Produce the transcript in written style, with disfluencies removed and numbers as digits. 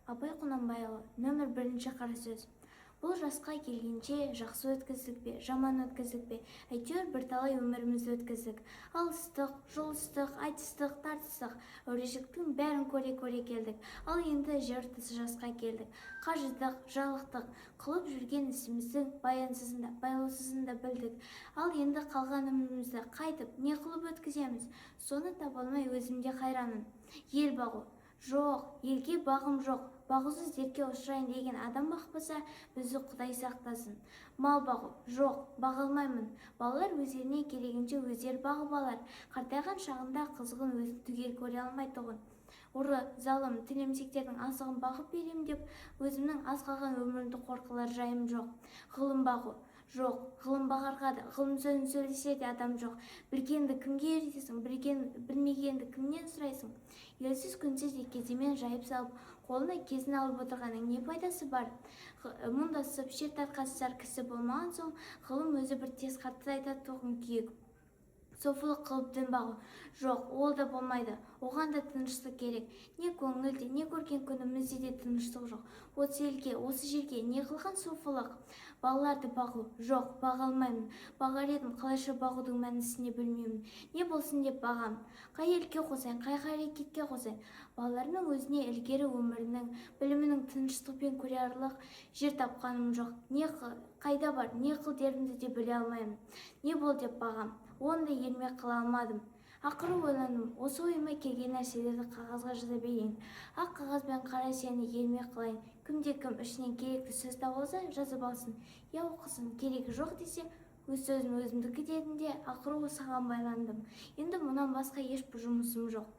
Абай Құнанбайұлы. Нөмір бірінші қара сөз. Бұл жасқа келгенше жақсы өткіздік пе, жаман өткіздік пе, әйтеуір бірталай өмірімізді өткіздік. Алыстық, жұлыстық, айтыстық, тартыстық, әурешіліктің бәрін көре-көре келдік. Ал енді жер ортасы жасқа келдік. Қажыдық, жалықтық, қылып жүрген ісіміздің баянсызын да, байлаусызын да білдік. Ал енді қалған өмірімізді қайтып, не қылып өткіземіз? Соны таба алмай өзім де қайранмын. Ел бағу. Жоқ, елге бағым жоқ. Бағусыз дертке ұшырайын деген адам бақпаса, бізді Құдай сақтасын. Мал бағу. Жоқ, баға алмаймын. Балалар өздеріне керегінше өздері бағып алар. Қартайған шағында қызығын өзі түгел көре алмайтұғын. Ұры, залым, тілемсектердің асығын бағып берем деп, өзімнің аз қалған өмірімді қор қылар жайым жоқ. Ғылым бағу. Жоқ, ғылым бағарға да, ғылым сөзін сөйлесе де адам жоқ. Білгенді кімге үйретесің, білген, білмегенді кімнен сұрайсың? Елсіз, күнсіз кеземен жайып салып, қолына кезін алып отырғанның не пайдасы бар? Мұңдасып, шер тарқатысар кісі болмаған соң, ғылым өзі бір тез қартайтұғын күйік. Софылық қылып дін бағу. Жоқ, ол да болмайды. Оған да тыныштық керек. Не көңілде, не көрген күнімізде де тыныштық жоқ. Осы елге, осы жерге не қылған софылық? Балаларды бағу. Жоқ, баға алмаймын. Бағар едім, қалайша бағудың мәнісін де білмеймін. Не болсын деп бағам? Қай елге қосайын, қай қарекетке қосайын? Балаларымның өзіне ілгері өмірінің, білімінің тыныштықпен көре жер тапқаным жоқ. Не қайда бар, не қыл дерімді де біле алмаймын. Не бол деп бағам? Оны да ермек қыла алмадым. Ақыры ойландым. Осы ойыма келген нәрселерді қағазға жаза берейін. Ақ қағаз бен қара сияны ермек қылайын. Кімде-кім ішінен керекті сөз тауып алса, жазып алсын, я оқысын, керегі жоқ десе, өз сөзім өзімдікі дедім де, ақыры осыған байландым. Енді мұнан басқа ешбір жұмысым жоқ.